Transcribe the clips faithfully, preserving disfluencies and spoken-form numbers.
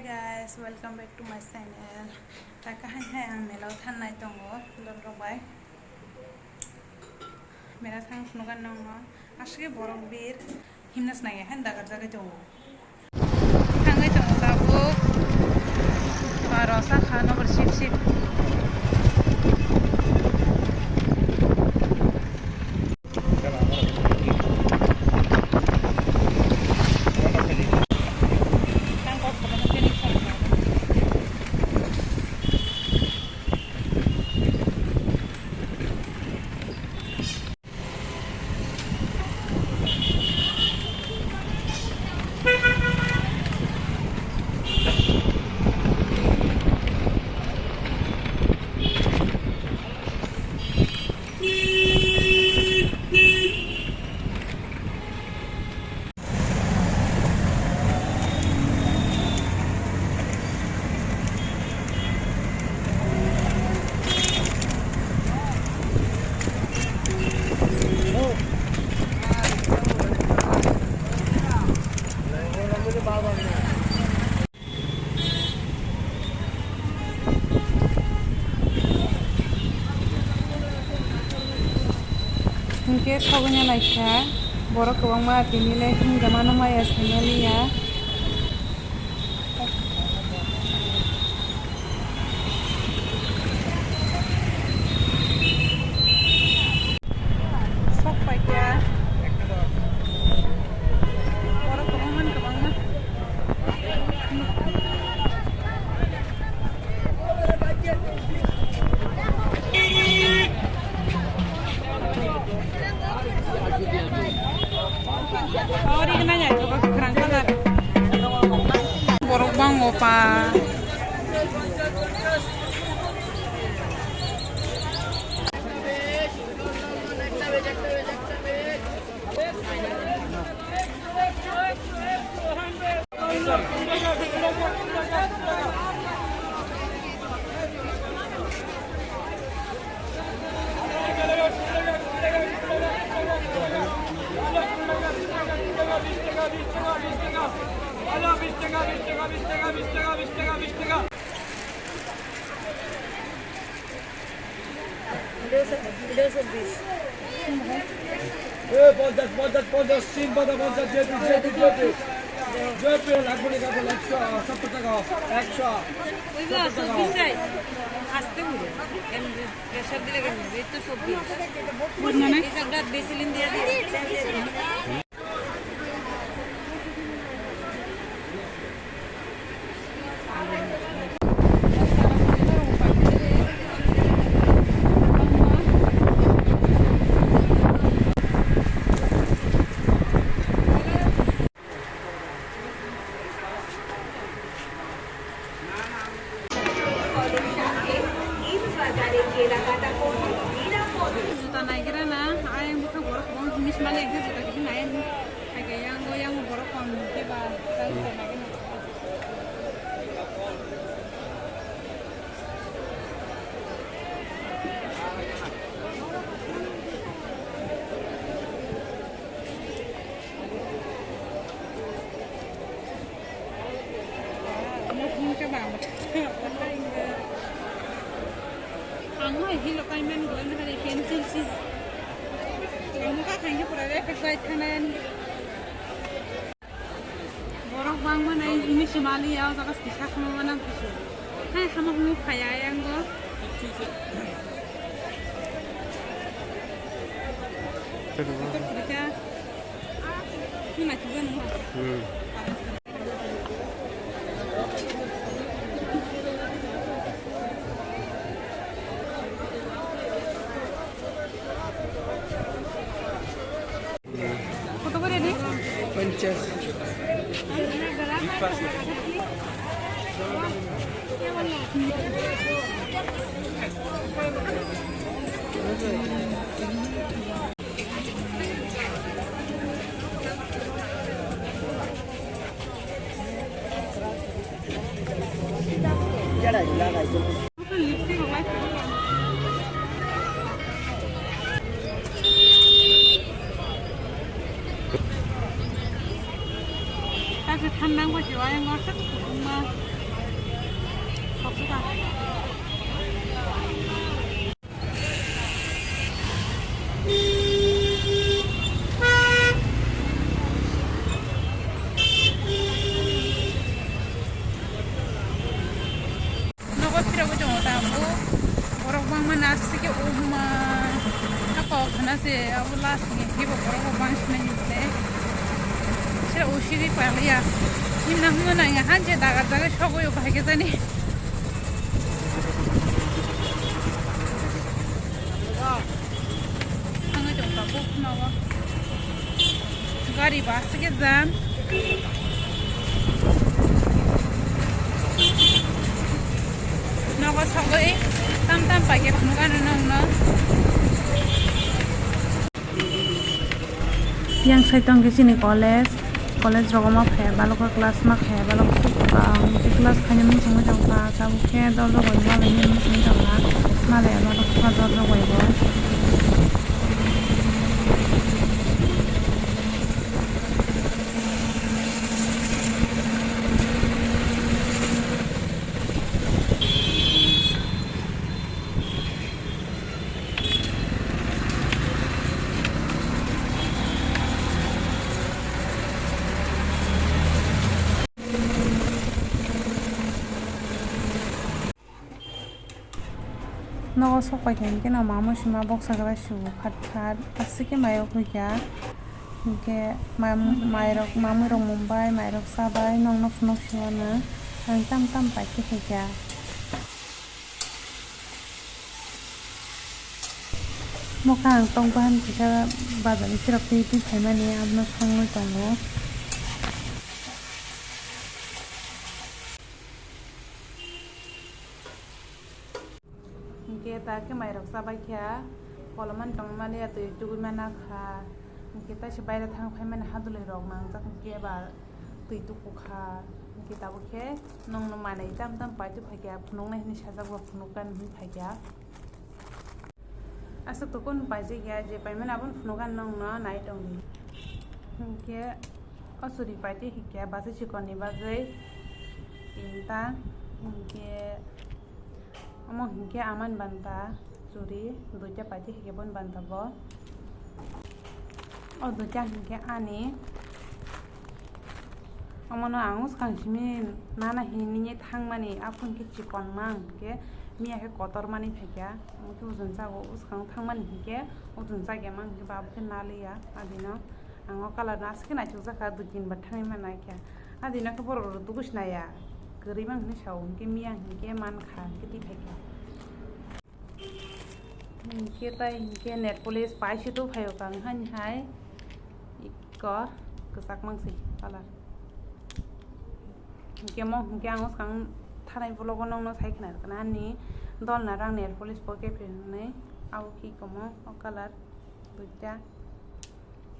Guys, welcome back to my channel. Ta kaham hai ang mela o thangnai tongo, dol rok bai. Mela thang phunukha nongno. Aswk borok bir himna snai hai dagar jagwi tongo. Thangwi tongo tabuk. Baro sakha nokbar sip sip. Hinkhe sogwino naikha, borok kwbangma tini le hinjamano maya saimaliya. Sok paikha. Borok kwbangma kwbangma. Borok bango pa. Deoso, deoso bis. এ, পঞ্চাশ, পঞ্চাশ, পঞ্চাশ, তিন পাতা পঞ্চাশ, JP, JP, JP. JP, লাগবে না, লাগবে না, একশো, সত্তর টাকা, একশো। ওই যে সত্তর টাকা। চব্বিশ সাইজ। আসতে হবে। এমনি প্রেশার দিলে কেন? এই তো চব্বিশ। বুঝলে না? এই সবটা বেসিলিন দিয়ে দিয়ে। Juta naigra na, ayang bwkha borok kwbang himwi sima le, hwnkhe juta khe nai, hai khe yang o, yang o borok kom khe ba, chai se naigra na. Ang hai hilo kaiman gol na hari pencil si. Ang mukha khaini pura re pek bai thanan. Borok bangma nai himwi se mali ya, o jaga kisa khama ma nang kusu. Hai hama hwnwi phai ya yang go. Kotor kwrwi kha. Nung nai thok jani ha. Hmm. কত করে রে? পঞ্চাশ। Kaisa thanang bai se ayang o sak kwbangma. Nogo phirogwi tongo tabuk. Borok bangma nasike uma. Hako khana se abo last ni hibo borok bo bang sinai ni bole. Sira usigwi paliya. Himna himna nang han je daga daga sogwi bahai ke jani. Ang jong tabuk nogo. Gari bus ke jam. Nogo sogwi tam tam paikhe phunukano nongno. Yang side tongkhe chini college, college rogo ma phai balok class ma khaya balok suk ang class khaina muchungwi tongkha tabukhe dorja bai ma bai muchungwi tongkha malai balok dorja bai bo. Nogo sok pai khe hwnkhe no mamui sima boksa kwlai su phat phat aswk khe mai rok hwnkha hwnkhe mairok mamui rok mumbai mairok chabai nokno phunuk sima no ang tam tam pai khe hwnkha. Mokha ang tok bahan kisa bazar ni sirok twi twi phaimani abono songwi tongo. Hwnkhe ta khe mairok chabai kha, kolomani tongmani ya twi tugui mana kha. Hwnkhe taisa baire thang phaimani hadulwi rok nangjak hwnkhe ba twi tuku kha. Hwnkhe tabuk khe nokno manwi tam tam paitwi phaikha, phunuknai hinwi sajak ba phunuknani hinwi phaikha. Aswk tokon paijak ya je paimani abono phunukha nokno nai tongdi. Hwnkhe o churi paitwi hwnkhe bwsai chikonni bagwi tinta, hwnkhe omo hwnkhe amani banta churi duita paitwi hwnkhe boni banta bo. O duita hwnkhe ani. Omono ang swkang simi nana hinwi thangmani, aphuru khe chikon mang khe miya khe kotor mani phaikha, omo khe ujunsa o swkang thangmani hinkhe ujunsa ya mang khe ba khe naliya adino ang o colour no aswk khe naithok jakha dui tin bar thangwi manaikha adino khe borok rok dugu sinaya kwrwi mang hinwi sao hinkhe miya hinkhe mankha hinkhe twi phaikha. Hinkhe tai hinkhe nail polish paisi tu phaio kang hani hai. Iko kwchak mangsi colour. Hinkhe mo hinkhe ang swkang thanai vlog o nokno sai khna rwkha ani dol narang nail polish bo khe phirnai abo khe iko mo o colour duita.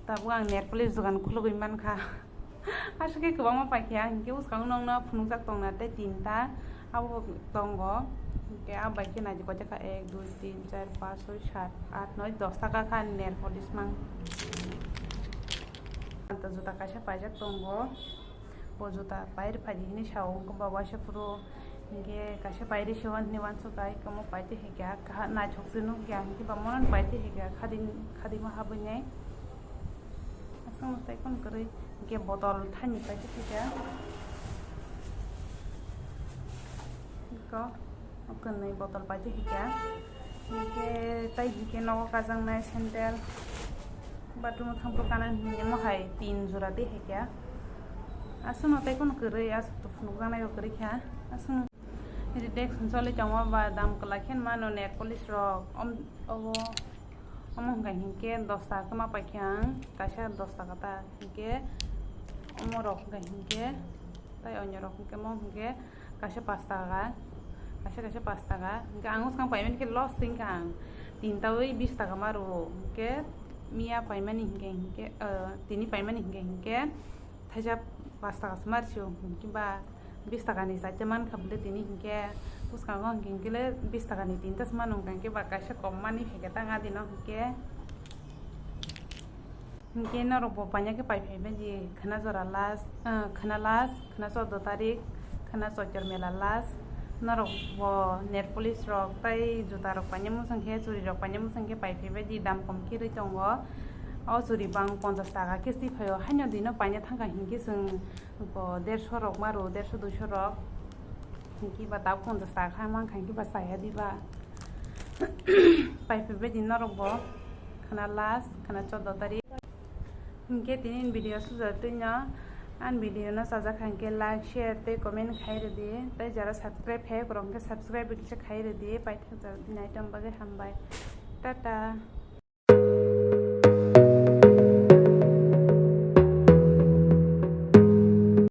Tabuk ang nail polish dogan khulugwi mankha. Aswk khe kwbangma paikha, hinkhe bwskango nokno phunukjak tongna tei tinta abo bo tongo. Hinkhe abo bai khe naidi koi taka ek, dui, tin, char, panch, soi, sat, aat, noi, dos taka kha ani nail polish mang. Juta kaisa paijak tongo. Bo juta pai rwphai di hinwi sao, wngkha ba waisa phuru hinkhe kaisa pai rw se uan hinwi uansukha, iko omo paitwi hwnkhe ah kaha naithok se nukya hinkhe ba mono paitwi hwnkhe khadi khadima habwi nai aswk tei kono kwrwi hinkhe botol thani paitwi hwnkhe iko. Kwnwi botol paitwi hwnkha. Hinkhe tai hinkhe nogo kajaknai sandal. Bathroom o thangphuru kana hinwi omo hai tin jora tei hwnkha. Aswkno tei kono kwrwi aswk phunukjaknai bo kwrwi kha. Aswkno ri desk choli tongo ba dam kwlai khe mano nail polish rok. Om-, obo omo hwnkha hinkhe dos taka ma paikha ang. Kaisa dos taka ta hinkhe omo rok hwnkha hinkhe tai onyo rok hinkhe omo hinkhe. Kaisa pash taka, kaisa kaisa pash taka. Hinkhe ang swkang paimani khe loss wngkha ang. Tinta wi bish taka ma rwo. Hinkhe miya paimani hinkhe hinkhe, ah, tini paimani hinkhe hinkhe thaisa pash taka se ma rw sio. Hinkhe ba bish taka ni chaita mankha bwle tini hinkhe bwskango hinkhe hinkhe le bish taka ni tinta se mano hinkhe ba kaisa kom mani phaikhe ta nga dino hinkhe. Hinkhe norok bo paina khe pai phai bai di khwna jora last, ah, khwna last, khwna chordo tarik, khwna choitor mela last. Norok bo nail polish rok tei juta rok paina muchung khe, churi rok paina muchung khe pai phaibai di, dam kom khe rwi tongo. O churi bang ponchas taka kisti phaio, haino dino paina thangkha hinkhe chwng bo derso rok maro, derso duiso rok. Hinkhe ba tabuk ponchas taka kha mankha hinkhe ba chaya diba. Pai phaibai di norok bo khana last, khana choddo tarik. Hinkhe tini video suja twino, an video no chajak hinkhe like, share tei comment khai rwdi. Tei jara subscribe khai kwrwng khe subscribe kisa khai rwdi. Paithak jara tini item bagwi hambai. Tata.